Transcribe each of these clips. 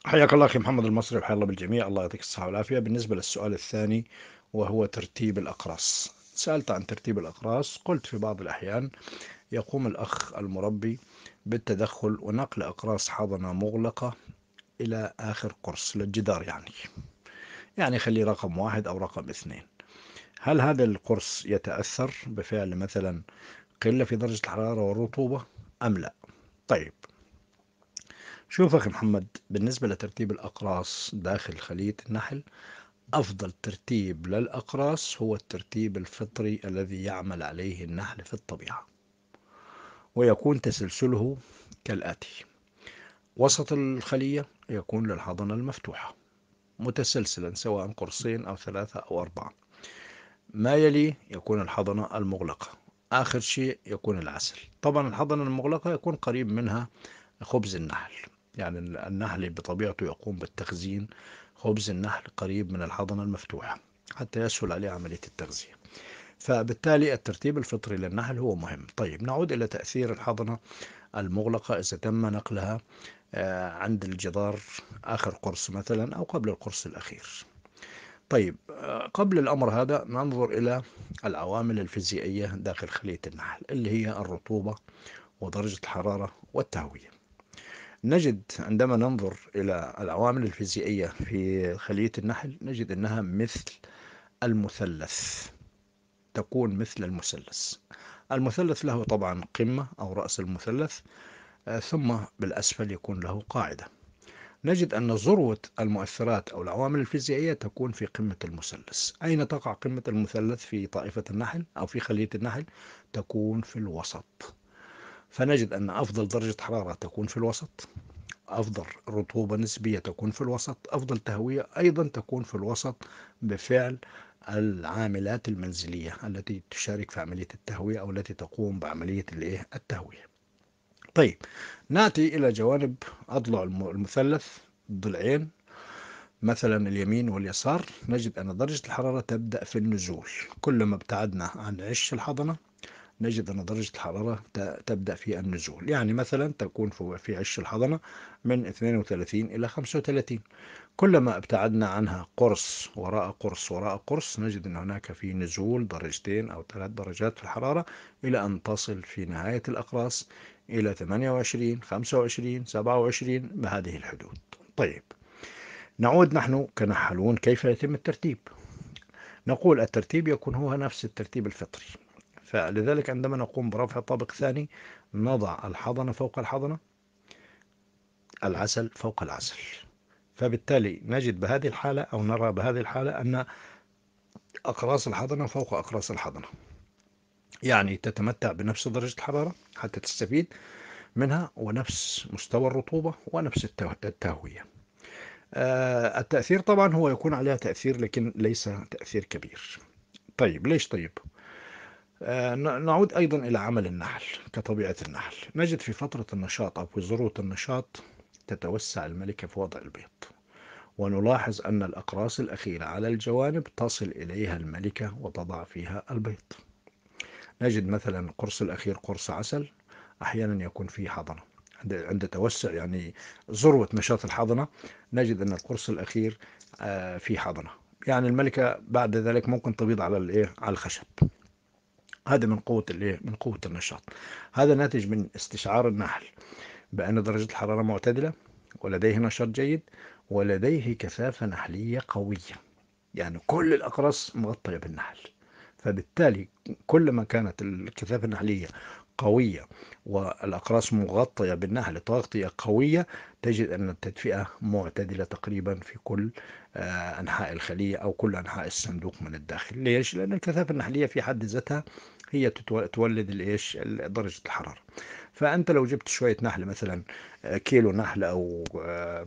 حياك الله أخي محمد المصري، وحيا الله بالجميع، الله يعطيك الصحة والعافية. بالنسبة للسؤال الثاني وهو ترتيب الأقراص، سألت عن ترتيب الأقراص، قلت في بعض الأحيان يقوم الأخ المربي بالتدخل ونقل أقراص حضنة مغلقة إلى آخر قرص للجدار، يعني خليه رقم 1 أو رقم 2. هل هذا القرص يتأثر بفعل مثلا قلة في درجة الحرارة والرطوبة أم لا؟ طيب شوف أخي محمد، بالنسبة لترتيب الأقراص داخل خلية النحل، أفضل ترتيب للأقراص هو الترتيب الفطري الذي يعمل عليه النحل في الطبيعة، ويكون تسلسله كالآتي: وسط الخلية يكون للحضنة المفتوحة متسلسلا سواء قرصين أو 3 أو 4، ما يلي يكون الحضنة المغلقة، آخر شيء يكون العسل. طبعا الحضنة المغلقة يكون قريب منها خبز النحل، يعني النحل بطبيعته يقوم بالتخزين خبز النحل قريب من الحضنة المفتوحة حتى يسهل عليه عملية التغذية، فبالتالي الترتيب الفطري للنحل هو مهم. طيب نعود إلى تأثير الحضنة المغلقة إذا تم نقلها عند الجدار آخر قرص مثلا أو قبل القرص الأخير. طيب قبل الأمر هذا ننظر إلى العوامل الفيزيائية داخل خلية النحل اللي هي الرطوبة ودرجة الحرارة والتهوية. نجد عندما ننظر إلى العوامل الفيزيائية في خلية النحل نجد أنها مثل المثلث، تكون مثل المثلث. المثلث له طبعا قمة أو رأس المثلث، ثم بالأسفل يكون له قاعدة. نجد أن ذروة المؤثرات أو العوامل الفيزيائية تكون في قمة المثلث. أين تقع قمة المثلث في طائفة النحل أو في خلية النحل؟ تكون في الوسط. فنجد أن أفضل درجة حرارة تكون في الوسط، أفضل رطوبة نسبية تكون في الوسط، أفضل تهوية أيضا تكون في الوسط بفعل العاملات المنزلية التي تشارك في عملية التهوية أو التي تقوم بعملية التهوية. طيب نأتي إلى جوانب أضلاع المثلث، الضلعين مثلا اليمين واليسار، نجد أن درجة الحرارة تبدأ في النزول. كلما ابتعدنا عن عش الحضنة نجد أن درجة الحرارة تبدأ في النزول، يعني مثلا تكون في عش الحضنة من 32 إلى 35. كلما ابتعدنا عنها قرص وراء قرص وراء قرص نجد أن هناك في نزول درجتين أو 3 درجات في الحرارة إلى أن تصل في نهاية الأقراص إلى 28 25 27 بهذه الحدود. طيب نعود نحن كنحلون كيف يتم الترتيب؟ نقول الترتيب يكون هو نفس الترتيب الفطري، فلذلك عندما نقوم برفع طابق ثاني نضع الحضنة فوق الحضنة، العسل فوق العسل، فبالتالي نجد بهذه الحالة أو نرى بهذه الحالة أن أقراص الحضنة فوق أقراص الحضنة، يعني تتمتع بنفس درجة الحرارة حتى تستفيد منها ونفس مستوى الرطوبة ونفس التهوية. التأثير طبعا هو يكون عليها تأثير لكن ليس تأثير كبير. طيب ليش؟ طيب نعود أيضا إلى عمل النحل كطبيعة النحل. نجد في فترة النشاط أو في ذروة النشاط تتوسع الملكة في وضع البيض، ونلاحظ أن الأقراص الأخيرة على الجوانب تصل إليها الملكة وتضع فيها البيض. نجد مثلا القرص الأخير قرص عسل أحيانا يكون فيه حضنة عند توسع يعني ذروة نشاط الحضنة، نجد أن القرص الأخير فيه حضنة، يعني الملكة بعد ذلك ممكن تبيض على على الخشب. هذا من قوة من قوة النشاط. هذا ناتج من استشعار النحل بأن درجة الحرارة معتدلة ولديه نشاط جيد ولديه كثافة نحلية قوية، يعني كل الأقراص مغطية بالنحل، فبالتالي كلما كانت الكثافة النحلية قوية والأقراص مغطية بالنحل تغطية قوية تجد أن التدفئة معتدلة تقريبا في كل أنحاء الخلية أو كل أنحاء الصندوق من الداخل. ليش؟ لأن الكثافة النحلية في حد ذاتها هي تولد درجة الحرارة. فأنت لو جبت شوية نحل مثلا كيلو نحل أو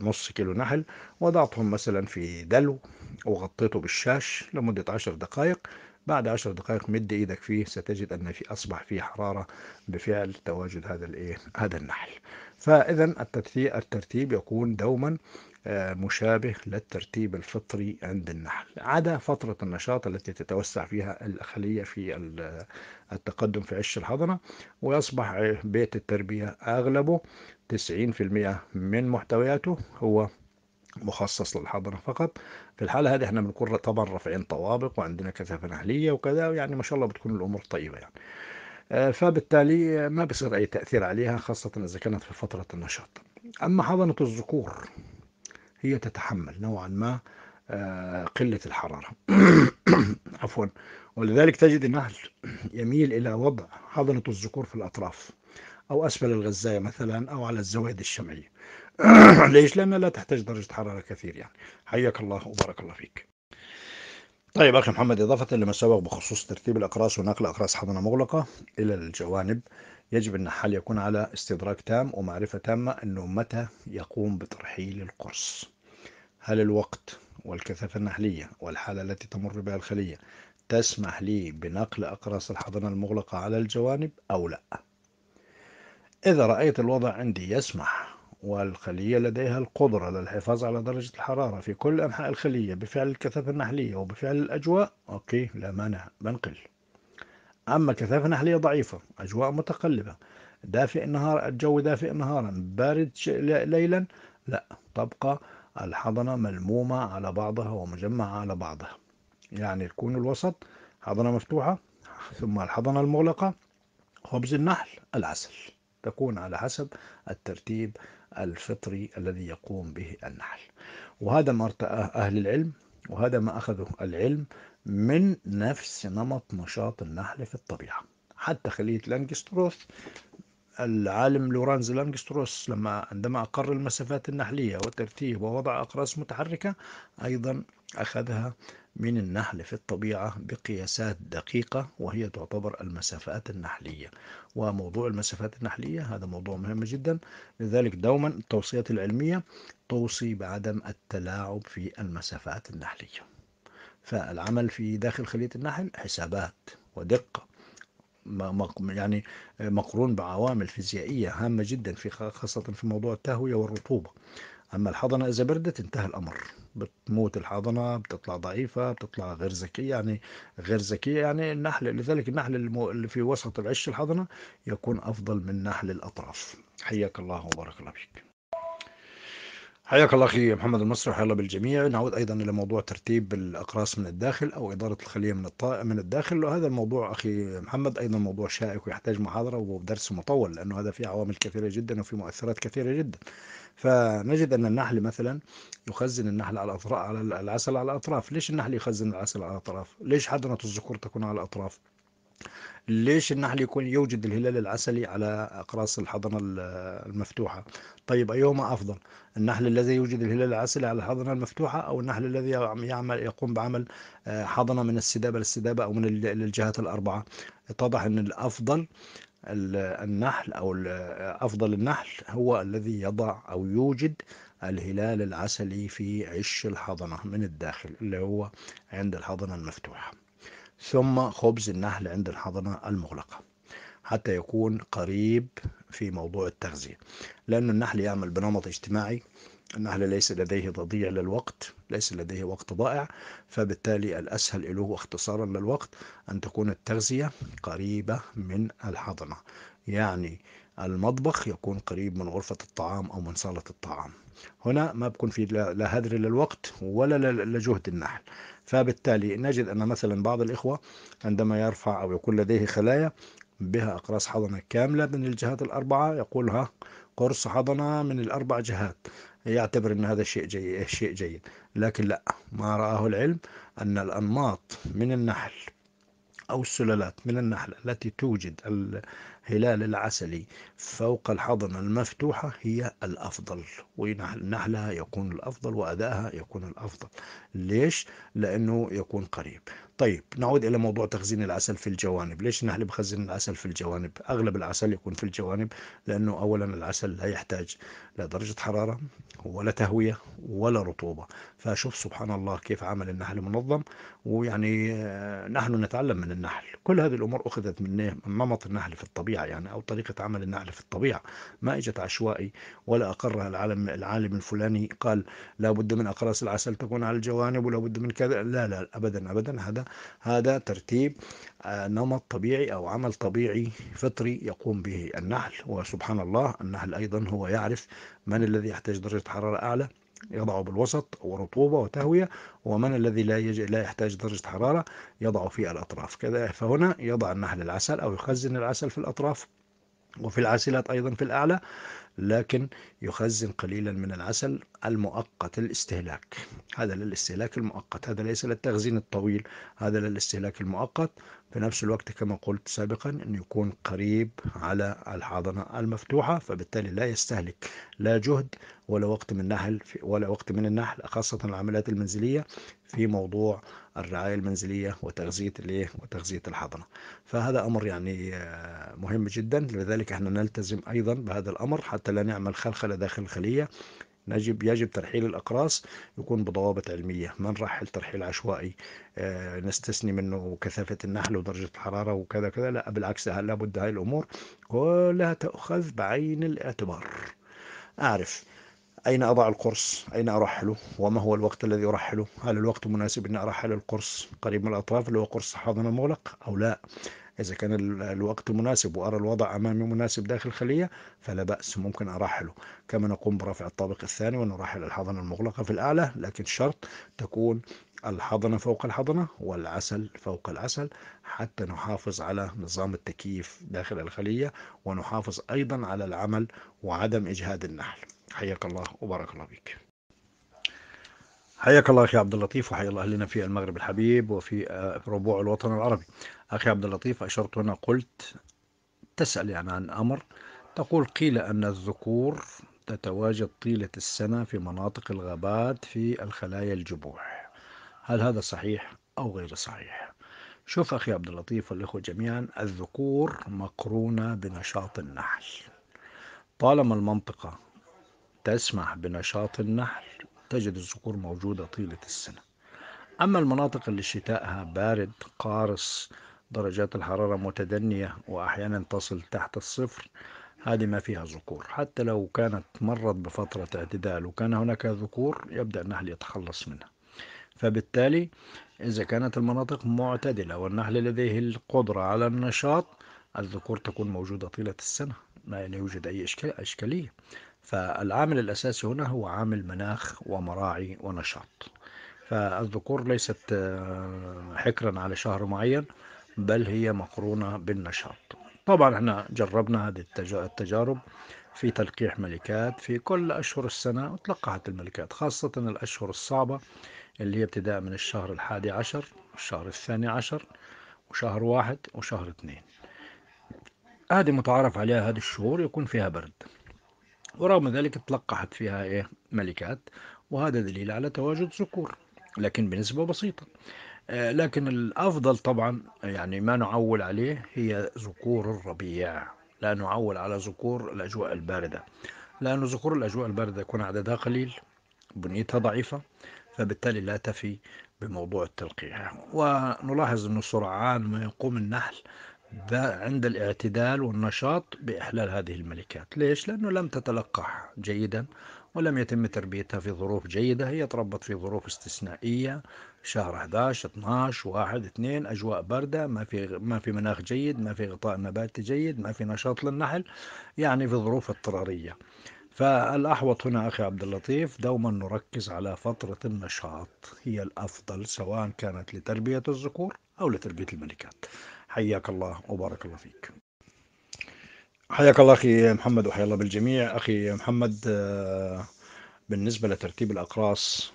نص كيلو نحل وضعتهم مثلا في دلو وغطيته بالشاش لمدة 10 دقائق، بعد 10 دقائق مد ايدك فيه ستجد ان في اصبح فيه حراره بفعل تواجد هذا هذا النحل. فاذا الترتيب يكون دوما مشابه للترتيب الفطري عند النحل، عدا فترة النشاط التي تتوسع فيها الخلية في التقدم في عش الحضنة، ويصبح بيت التربية أغلبه 90% من محتوياته هو مخصص للحضنة فقط. في الحالة هذه احنا بنكون طبعا رافعين طوابق وعندنا كثافة نحلية وكذا، يعني ما شاء الله بتكون الأمور طيبة يعني. فبالتالي ما بيصير أي تأثير عليها، خاصة إذا كانت في فترة النشاط. أما حضنة الذكور هي تتحمل نوعا ما قلة الحرارة عفوا، ولذلك تجد النحل يميل إلى وضع حضنة الذكور في الأطراف أو أسفل الغزاية مثلا، أو على الزوايد الشمعية. ليش؟ لأنها لا تحتاج درجة حرارة كثير يعني. حياك الله وبارك الله فيك. طيب أخي محمد، إضافة لما سبق بخصوص ترتيب الأقراص ونقل أقراص حضنة مغلقة إلى الجوانب، يجب النحال يكون على استدراك تام ومعرفة تامة أنه متى يقوم بترحيل القرص. هل الوقت والكثافة النحلية والحالة التي تمر بها الخلية تسمح لي بنقل أقراص الحضنة المغلقة على الجوانب أو لا؟ إذا رأيت الوضع عندي يسمح والخلية لديها القدرة للحفاظ على درجة الحرارة في كل أنحاء الخلية بفعل الكثافة النحلية وبفعل الأجواء، أوكي، لا مانع، بنقل. أما كثافة نحلية ضعيفة، أجواء متقلبة، دافئ النهار، الجو دافئ نهارا بارد ليلا، لا، تبقى الحضنة ملمومة على بعضها ومجمعة على بعضها. يعني يكون الوسط حضنة مفتوحة، ثم الحضنة المغلقة، خبز النحل، العسل، تكون على حسب الترتيب الفطري الذي يقوم به النحل. وهذا ما ارتآه أهل العلم، وهذا ما أخذه العلم من نفس نمط نشاط النحل في الطبيعة. حتى خلية لانجستروث، العالم لورانز لانجستروث عندما أقر المسافات النحلية وترتيب ووضع أقراص متحركة، أيضا أخذها من النحل في الطبيعة بقياسات دقيقة، وهي تعتبر المسافات النحلية. وموضوع المسافات النحلية هذا موضوع مهم جدا، لذلك دوما التوصيات العلمية توصي بعدم التلاعب في المسافات النحلية. فالعمل في داخل خلية النحل حسابات ودقة، يعني مقرون بعوامل فيزيائية هامة جدا، في خاصة في موضوع التهوية والرطوبة. أما الحضنة إذا بردت انتهى الأمر، بتموت الحضنة، بتطلع ضعيفة، بتطلع غير ذكية، يعني غير ذكية يعني النحل. لذلك النحل اللي في وسط العش الحضنة يكون أفضل من نحل الأطراف. حياك الله وبارك الله فيك. حياك الله أخي محمد المصري، وحيا الله بالجميع. نعود أيضا إلى موضوع ترتيب الأقراص من الداخل أو إدارة الخلية من الداخل. وهذا الموضوع أخي محمد أيضا موضوع شائك ويحتاج محاضرة ودرس مطول، لأنه هذا فيه عوامل كثيرة جدا وفيه مؤثرات كثيرة جدا. فنجد أن النحل مثلا يخزن النحل على الأطراف، على العسل على الأطراف. ليش النحل يخزن العسل على الأطراف؟ ليش حضنة الذكور تكون على الأطراف؟ ليش النحل يكون يوجد الهلال العسلي على أقراص الحضنة المفتوحة؟ طيب أيهما أفضل، النحل الذي يوجد الهلال العسلي على الحضنة المفتوحة، أو النحل الذي يقوم بعمل حضنة من السدابة للسدابة أو من الجهات الأربعة؟ اتضح أن الأفضل النحل أو أفضل النحل هو الذي يضع أو يوجد الهلال العسلي في عش الحضنة من الداخل اللي هو عند الحضنة المفتوحة، ثم خبز النحل عند الحضنة المغلقة حتى يكون قريب في موضوع التغذية. لأن النحل يعمل بنمط اجتماعي، النحل ليس لديه تضييع للوقت، ليس لديه وقت ضائع، فبالتالي الأسهل له واختصارا للوقت أن تكون التغذية قريبة من الحضنة، يعني المطبخ يكون قريب من غرفة الطعام أو من صالة الطعام. هنا ما بكون في لا هدر للوقت ولا لجهد النحل. فبالتالي نجد أن مثلا بعض الإخوة عندما يرفع أو يكون لديه خلايا بها أقراص حضنة كاملة من الجهات الأربعة، يقولها قرص حضنة من الأربع جهات، يعتبر أن هذا شيء جيد، شيء جيد. لكن لا، ما رآه العلم أن الأنماط من النحل أو السلالات من النحل التي توجد الهلال العسلي فوق الحضنة المفتوحة هي الأفضل، ونحلها يكون الأفضل وأدائها يكون الأفضل. ليش؟ لأنه يكون قريب. طيب نعود إلى موضوع تخزين العسل في الجوانب. ليش النحل بخزن العسل في الجوانب؟ أغلب العسل يكون في الجوانب لأنه أولا العسل لا يحتاج لا درجة حرارة ولا تهوية ولا رطوبة. فشوف سبحان الله كيف عمل النحل منظم، ويعني نحن نتعلم من النحل. كل هذه الأمور أخذت من نمط النحل في الطبيعة، يعني أو طريقة عمل النحل في الطبيعة، ما إجت عشوائي ولا أقرها العالم الفلاني قال لا بد من أقراص العسل تكون على الجوانب ولا بد من كذا. لا لا أبدا أبدا، هذا ترتيب نمط طبيعي أو عمل طبيعي فطري يقوم به النحل. وسبحان الله النحل أيضا هو يعرف من الذي يحتاج درجة حرارة أعلى يضعه بالوسط ورطوبة وتهوية، ومن الذي لا يحتاج درجة حرارة يضعه في الأطراف كذا. فهنا يضع النحل العسل أو يخزن العسل في الأطراف وفي العسلات أيضا في الأعلى، لكن يخزن قليلا من العسل المؤقت الاستهلاك. هذا للاستهلاك المؤقت، هذا ليس للتخزين الطويل، هذا للاستهلاك المؤقت. في نفس الوقت كما قلت سابقا أن يكون قريب على الحاضنة المفتوحة، فبالتالي لا يستهلك لا جهد ولا وقت من النحل ولا وقت من النحل، خاصة العمليات المنزلية في موضوع الرعاية المنزلية وتغذية وتغذية الحاضنة. فهذا أمر يعني مهم جدا، لذلك احنا نلتزم أيضا بهذا الأمر حتى لا نعمل خلخلة داخل الخلية. يجب ترحيل الأقراص يكون بضوابط علمية، ما نرحل ترحيل عشوائي نستثني منه كثافة النحل ودرجة الحرارة وكذا كذا، لا بالعكس، لابد هاي الأمور كلها تأخذ بعين الاعتبار. أعرف أين أضع القرص، أين أرحله، وما هو الوقت الذي أرحله، هل الوقت مناسب أن أرحل القرص قريب من الأطراف اللي هو قرص حاضنة مغلق أو لا. إذا كان الوقت مناسب وأرى الوضع أمامي مناسب داخل الخلية فلا بأس، ممكن أرحله. كما نقوم برفع الطابق الثاني ونرحل الحاضنة المغلقة في الأعلى، لكن شرط تكون الحاضنة فوق الحاضنة والعسل فوق العسل حتى نحافظ على نظام التكييف داخل الخلية، ونحافظ أيضا على العمل وعدم إجهاد النحل. حياك الله وبارك الله فيك. حياك الله أخي عبد اللطيف، وحيا الله أهلنا في المغرب الحبيب وفي ربوع الوطن العربي. أخي عبد اللطيف، أشرت هنا، قلت تسأل يعني عن أمر، تقول قيل أن الذكور تتواجد طيلة السنة في مناطق الغابات في الخلايا الجبوح، هل هذا صحيح أو غير صحيح؟ شوف أخي عبد اللطيف والإخوة جميعا، الذكور مقرونة بنشاط النحل. طالما المنطقة تسمح بنشاط النحل تجد الذكور موجودة طيلة السنة. أما المناطق اللي شتائها بارد قارص، درجات الحرارة متدنية وأحيانا تصل تحت الصفر، هذه ما فيها ذكور. حتى لو كانت مرت بفترة اعتدال وكان هناك ذكور يبدأ النحل يتخلص منها. فبالتالي إذا كانت المناطق معتدلة والنحل لديه القدرة على النشاط، الذكور تكون موجودة طيلة السنة، ما لا يوجد أي إشكالية. فالعامل الأساسي هنا هو عامل مناخ ومراعي ونشاط. فالذكور ليست حكرا على شهر معين، بل هي مقرونة بالنشاط. طبعا احنا جربنا هذه التجارب في تلقيح ملكات في كل أشهر السنة، وتلقحت الملكات خاصة الأشهر الصعبة اللي هي ابتداء من الشهر 11، الشهر 12، وشهر 1، وشهر 2. هذه متعارف عليها، هذه الشهور يكون فيها برد، ورغم ذلك تلقحت فيها ملكات، وهذا دليل على تواجد ذكور لكن بنسبة بسيطة. لكن الأفضل طبعا يعني ما نعول عليه هي ذكور الربيع، لا نعول على ذكور الأجواء الباردة، لأن ذكور الأجواء الباردة يكون عددها قليل، بنيتها ضعيفة، فبالتالي لا تفي بموضوع التلقيح. ونلاحظ أنه سرعان ما يقوم النحل عند الاعتدال والنشاط بإحلال هذه الملكات. ليش؟ لأنه لم تتلقح جيدا ولم يتم تربيتها في ظروف جيدة، هي تربت في ظروف استثنائية، شهر 11، 12، 1، 2، أجواء باردة، ما في مناخ جيد، ما في غطاء نباتي جيد، ما في نشاط للنحل، يعني في ظروف اضطرارية. فالأحوط هنا أخي عبد اللطيف دوما نركز على فترة النشاط، هي الأفضل سواء كانت لتربية الذكور أو لتربية الملكات. حياك الله وبارك الله فيك. حياك الله أخي محمد، وحيا الله بالجميع. أخي محمد، بالنسبة لترتيب الأقراص،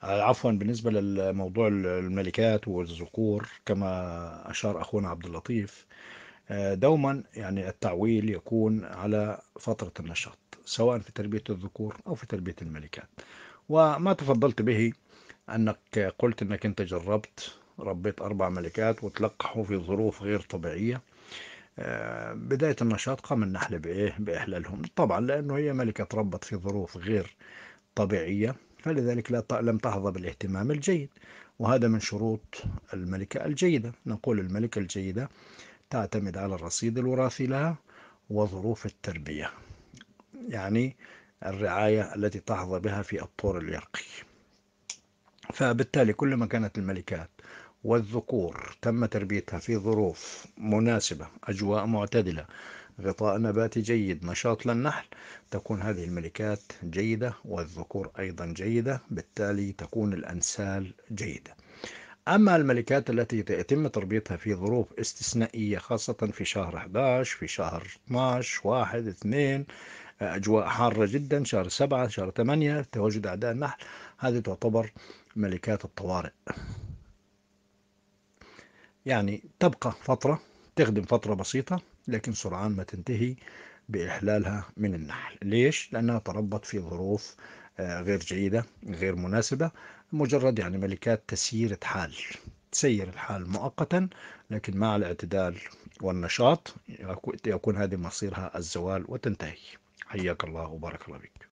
عفوا بالنسبة للموضوع الملكات والذكور كما أشار أخونا عبد اللطيف، دوما يعني التعويل يكون على فترة النشاط سواء في تربية الذكور أو في تربية الملكات. وما تفضلت به أنك قلت أنك أنت جربت ربيت 4 ملكات وتلقحوا في ظروف غير طبيعية. بداية النشاط قام النحل بإيه؟ بإحلالهم طبعا، لأنه هي ملكة تربت في ظروف غير طبيعية، فلذلك لم تحظى بالاهتمام الجيد، وهذا من شروط الملكة الجيدة. نقول الملكة الجيدة تعتمد على الرصيد الوراثي لها وظروف التربية، يعني الرعاية التي تحظى بها في الطور اليرقي. فبالتالي كلما كانت الملكات والذكور تم تربيتها في ظروف مناسبة، أجواء معتدلة، غطاء نباتي جيد، نشاط للنحل، تكون هذه الملكات جيدة والذكور أيضا جيدة، بالتالي تكون الأنسال جيدة. أما الملكات التي يتم تربيتها في ظروف استثنائية، خاصة في شهر 11، في شهر 12، 1، 2، أجواء حارة جدا، شهر 7، شهر 8، تواجد أعداء النحل، هذه تعتبر ملكات الطوارئ. يعني تبقى فترة، تخدم فترة بسيطة، لكن سرعان ما تنتهي بإحلالها من النحل. ليش؟ لأنها تربت في ظروف غير جيدة، غير مناسبة، مجرد يعني ملكات تسيير حال، تسير الحال مؤقتا، لكن مع الاعتدال والنشاط يكون هذه مصيرها الزوال وتنتهي. حياك الله وبارك الله فيك.